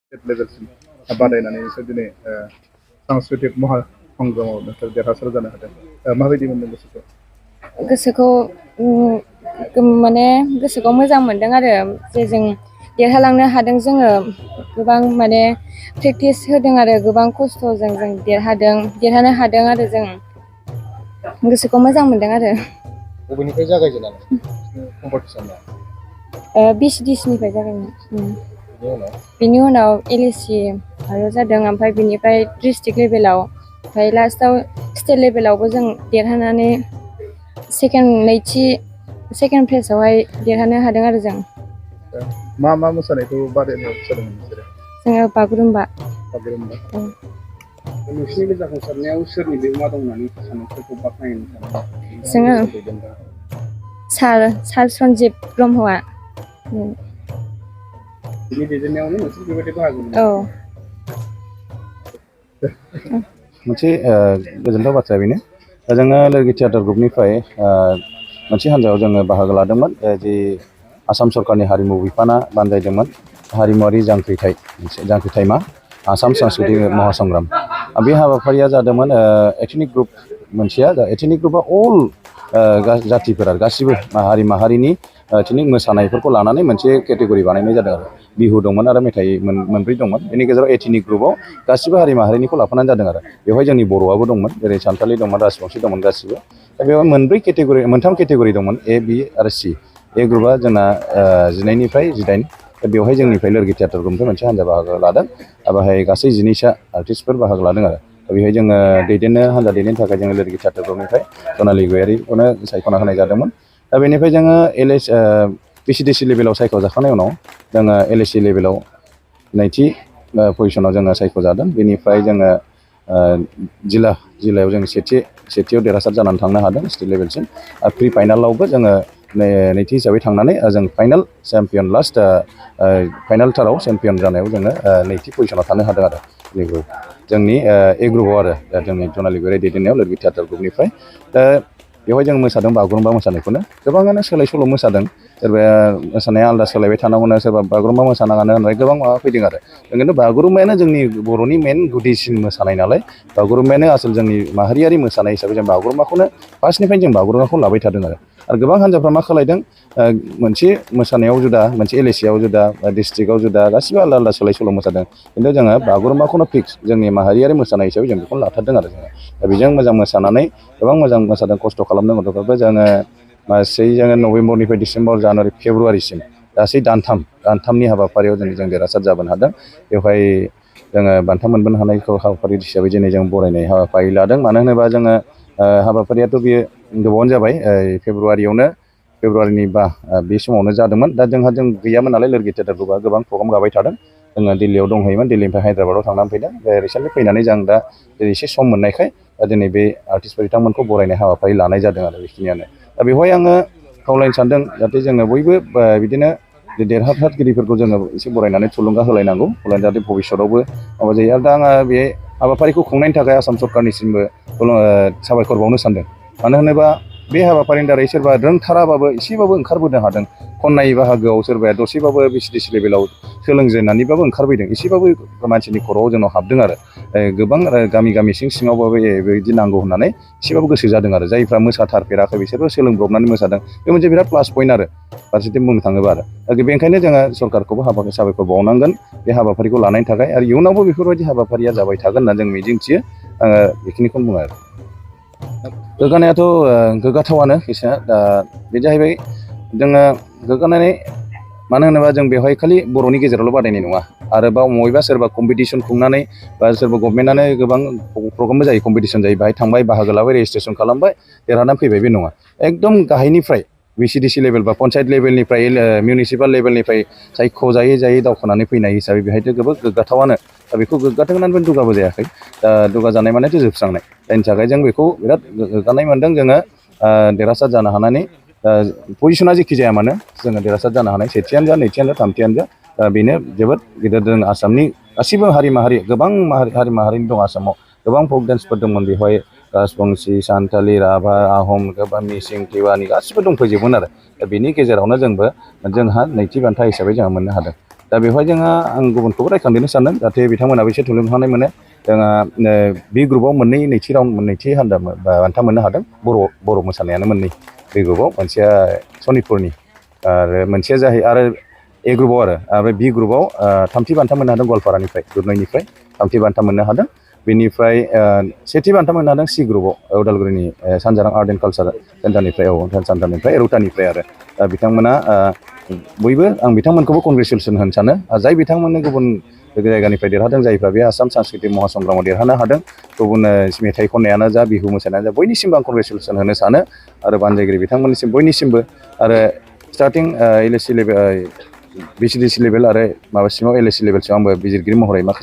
State लेभेलसिम बादायनानै नोंसोर दिनै सांस्कृतिक महासंग्रामाव नोंसोर देरहासार जानो हादों। माबायदि मोनदों गोसोखौ? माने गोसोखौ मोजां मोनदों आरो जे जों देरहालांनो हादों। जोङो गोबां माने प्रेक्टिस होदों आरो गोबां खस्थ'जों जों देरहानो हादों आरो जों गोसोखौ मोजां मोनदों आरो। बबेनिफ्राय जागायजेनानै कम्पिटिसना? BCDC निफ्राय जागायनाय। बिनि उनाव LAC आरो जादों, ओमफ्राय बिनिफ्राय डिस्ट्रिक्ट लेभेलाव, ओमफ्राय लास्टआव स्टेट लेभेलावबो जों देरहानानै सेकेन्ड प्लेसआवहाय देरहानो हादों आरो जों। मा मोसानायखौ बादायनायाव सोलोंदों नोंसोरो? जोङो बागुरुम्बा। नोंसिनि बे जाफुंसारनायाव सोरनि बिहोमा दं होननानै सानो? सोरखौ बाख्नायनो सानो? जोङो सार सन्जिब ब्रह्मआ। बिनि दैदेननायावनो नोंसोर बेबायदि बाहागो मोनो। मोनसे गोजोनथाव बाथ्रा बेनो, जोङो लोरगि थियेटार ग्रुपनिफ्राय मोनसे हान्जायाव जोङो बाहागो लादोंमोन। जि आसाम सरकारनि हारिमु बिफाना बानजायदोंमोन हारिमुवारि जांख्रिथाय मा आसाम सांस्कृतिक महासंग्राम। बे हाबाफारिया जादोंमोन एथनिक ग्रुप मोनसेया। एथनिक ग्रुपआ अल जातिफोरा गासिबो हारि माहारिनि एथनिक मोसानायफोरखौ लानानै मोनसे केटेगरि बानायनाय जादों आरो। बिहु दंमोन आरो मेथाइ मोनब्रै दंमोन। बेनि गेजेराव एथनिक ग्रुपआव गासिबो हारि माहारिनिखौ लाफानानै जादों आरो। बेवहाय जोंनि बर'आबो दंमोन, जेरै सानथालि दंमोन, राजबंसि दंमोन गासिबो। दा बेवहाय मोनथाम केटेगरि दंमोन, A, B आरो C। ए ग्रुपआ जोंना 19निफ्राय 18। दा बेवहाय जोंनिफ्राय लोरगि थियेटार ग्रुपनिफ्राय मोनसे हान्जा बाहागो लादों। बेवहाय गासै 19सा आर्टिस्टफोर बाहागो लादों आरो। दा बेवहाय जोङो हान्जा दैदेननो थाखाय जोङो लोरगि थियेटार ग्रुपनिफ्राय जनालि गयारिखौनो सायख'ना होनाय जादोंमोन। दा बेनिफ्राय जोङो BCDC लेभेलाव सायख'जाखांनायनि उनाव जोङो LAC लेभेलाव नैथि पजिसनाव जोङो सायख'जादों। बेनिफ्राय जोङो जिल्लायाव जों सेथियाव देरहासार जानानै थांनो हादों स्टेट लेभेलसिम। प्रि फाइनालावबो जोङो नैथि हिसाबै थांनानै जों फाइनालथाराव चेम्पियन जानायाव जोङो नैथि पजिसनाव थानो हादों आरो। जोंनि ए ग्रुपआव आरो जोंनि जनालि गयारि दैदेननायाव लोरगि थियेटार ग्रुपनिफ्राय। दा बेवहाय जों मोसादों बागुरुम्बा मोसानायखौनो। गोबाङानो सोलाय सोल' मोसादों, सोरबाया मोसानाया आलादा सोलायबाय थानांगौनो, सोरबा बागुरुम्बा मोसानाङानो होननाय गोबां माबा फैदों आरो। खिन्थु बागुरुम्बायानो जोंनि बर'नि मेन गुदिसिन मोसानाय नालाय, बागुरुम्बायानो आसोल जोंनि माहारियारि मोसानाय हिसाबै जों बागुरुम्बाखौनो फार्स्टनिफ्रायनो जों बागुरुम्बाखौ लाबाय थादों आरो। गोबां हान्जाफ्रा मा खालायदों, मोनसे मोसानायाव जुदा, मोनसे LACआव जुदा, डिस्ट्रिक्टआव जुदा, गासिबो आलादा आलादा सोलाय सोल' मोसादों। खिन्थु जोङो बागुरुम्बाखौनो फिक्स जोंनि माहारियारि मोसानाय हिसाबै जों बेखौनो लाथारदों आरो जोङो। दा बेजों मोजां मोसानानै गोबां मोजां मोसादों, खस्थ' खालामदों गथ'फोरबो। जोङो नभेम्बरनिफ्राय डिसेम्बर, जानुवारि, फेब्रुवारिसिम गासै दानथामनि हाबाफारियाव जों देरहासार जाबोनो हादों। बेवहाय जोङो बान्था मोनबोनो हानायखौ हाबाफारि हिसाबै दिनै जों बरायनाय हाबाफारि लादों। मानो होनोबा जोङो हाबाफारियाथ' बेयो गोबावानो जाबाय, फेब्रुवारिनि बे समावनो जादोंमोन। दा जों गैयामोन नालाय, लोरगि थियेटार ग्रुपआ गोबां प्रग्राम गाबाय थादों। जोङो दिल्लीयाव दंहैयोमोन, दिल्लीनिफ्राय हायद्राबादाव थांनानै फैदों। रिसेन्टलि फैनानै जों दा एसे सम मोननायखाय दिनै बे आर्टिस्टफोर बिथांमोनखौ बरायनाय हाबाफारि लानाय जादों आरो। बेखिनियानो। दा बेवहाय आङो खावलायनो सानदों, जाहाथे जोङो बयबो बिदिनो देरहासारगिरिफोरखौ जोङो एसे बरायनानै थुलुंगा होलायनांगौ, जाहाथे भबिसतआवबो माबा जायो। आरो दा आङो बे हाबाफारिखौ खुंनायनि थाखाय आसाम सरकारनिसिमबो साबायखर बावनो सानदों। मानो होनोबा बे हाबाफारिनि दारै सोरबा रोंथाराबाबो एसेबाबो ओंखारबोनो हादों। खन्नाय बाहागोआव सोरबाया दसेबाबो BCDC लेभेलाव सोलोंजेननानैबाबो ओंखारबोदों, एसेबाबो मानसिनि खर'आव जोंनाव हाबदों आरो। गोबां गामि सिङावबाबो बेबायदि नांगौ होननानै एसेबाबो गोसो जादों आरो। जायफ्रा मोसाथारफेराखै बिसोरबो सोलोंब्रबनानै मोसादों। बे मोनसे बिराद प्लास पइन्ट आरो फारसेथिं बुंनो थाङोबा आरो। बेनिखायनो जोङो सरकारखौबो साबायखर बावनांगोन बे हाबाफारिखौ लानायनि थाखाय। आरो इयुनावबो बेफोरबायदि हाबाफारिया जाबाय थागोन होनना जों मिजिंथियो। आङो बेखिनिखौनो बुङो आरो। गोग्गानायाथ' गोग्गाथावानो फैसाया। दा बे जाहैबाय जोङो गोग्गानानै, मानो होनोबा जों बेवहाय खालि बर'नि गेजेरावल' बादायनाय नङा। आरोबाव बबेबा सोरबा कम्पिटिसन खुंनानै बा सोरबा गभर्नमेन्टआनो गोबां प्रग्रामबो जायो, कम्पिटिसन जायो, बाहाय थांबाय, बाहागो लाबाय, रेजिस्ट्रेसन खालामबाय, देरहानानै फैबाय, बे नङा। एकदम गाहायनिफ्राय BCDC लेभेल बा पन्सायत लेभेलनिफ्राय, मिउनिसिपाल लेभेलनिफ्राय सायख'जायै दावखोनानै फैनाय हिसाबै बेहायथ' जोबोद गोग्गाथावानो। दा बेखौ गोग्गाथों होननानैबो दुगाबो जायाखै। दा दुगा जानाय मानेथ' जोबस्रांनाय। जायनि थाखाय जों बेखौ बिराद गोग्गानाय मोनदों। जोङो देरहासार जानो हानानै, पजिसना जेखि जाया मानो जोङो देरहासार जानो हानाय, सेथियानो जा, नैथियानो जा, थामथियानो जा, बेनो जोबोद गिदिर। जों आसामनि गासिबो गोबां हारि माहारिनि दं आसामाव। गोबां फक डान्सफोर दंमोन बेवहाय, राजबंसि, सानथालि, राभा, आहम, गोबां मिसिं, तिवारि गासिबो दंफैजोबोमोन आरो। दा बेनि गेजेरावनो जोंहा नैथि बान्था हिसाबै जोंहा मोननो हादों। दा बेवहाय जोंहा आं गुबुनखौबो रायखांदेरनो सानदों जाहाथे बिथांमोनाबो एसे थुलुंगाखांनाय मोनो। जोंहा बि ग्रुपआव नैथि हान्जा बान्था मोननो हादों। बर' मोसानायानो मोननै बि ग्रुपआव, मोनसेया सनितपुरनि आरो मोनसेया जाहैबाय आरो ए ग्रुपआव आरो बि ग्रुपआव थामथि बान्था मोननो हादों गवालपारानिफ्राय दुधनैनिफ्राय थामथि बान्था मोननो हादों। बेनिफ्राय सेथि बान्था मोननो हादों सि ग्रुपआव उदालगुरिनि सानजारां आर्ट एन्ड कालचार सेन्टारनिफ्राय रौतानिफ्राय आरो दा बिथांमोना बयबो आं बिथांमोनखौबो कंग्रेसुलेसन होनो सानो। जाय बिथांमोननो गुबुन जायगानिफ्राय देरहादों, जायफ्रा बे आसाम सांस्कृतिक महासंग्रामाव देरहानो हादों, गुबुन मेथाइ खननायानो जा बिहु मोसानायानो जा बयनिसिमबो आं कंग्रेसुलेसन होनो सानो आरो बानजायगिरि बिथांमोननिसिम बयनिसिमबो आरो starting LAC level VCDC level आरो माबासिमाव LAC लेभेलसिम आंबो बिजिरगिरि महरै माखासे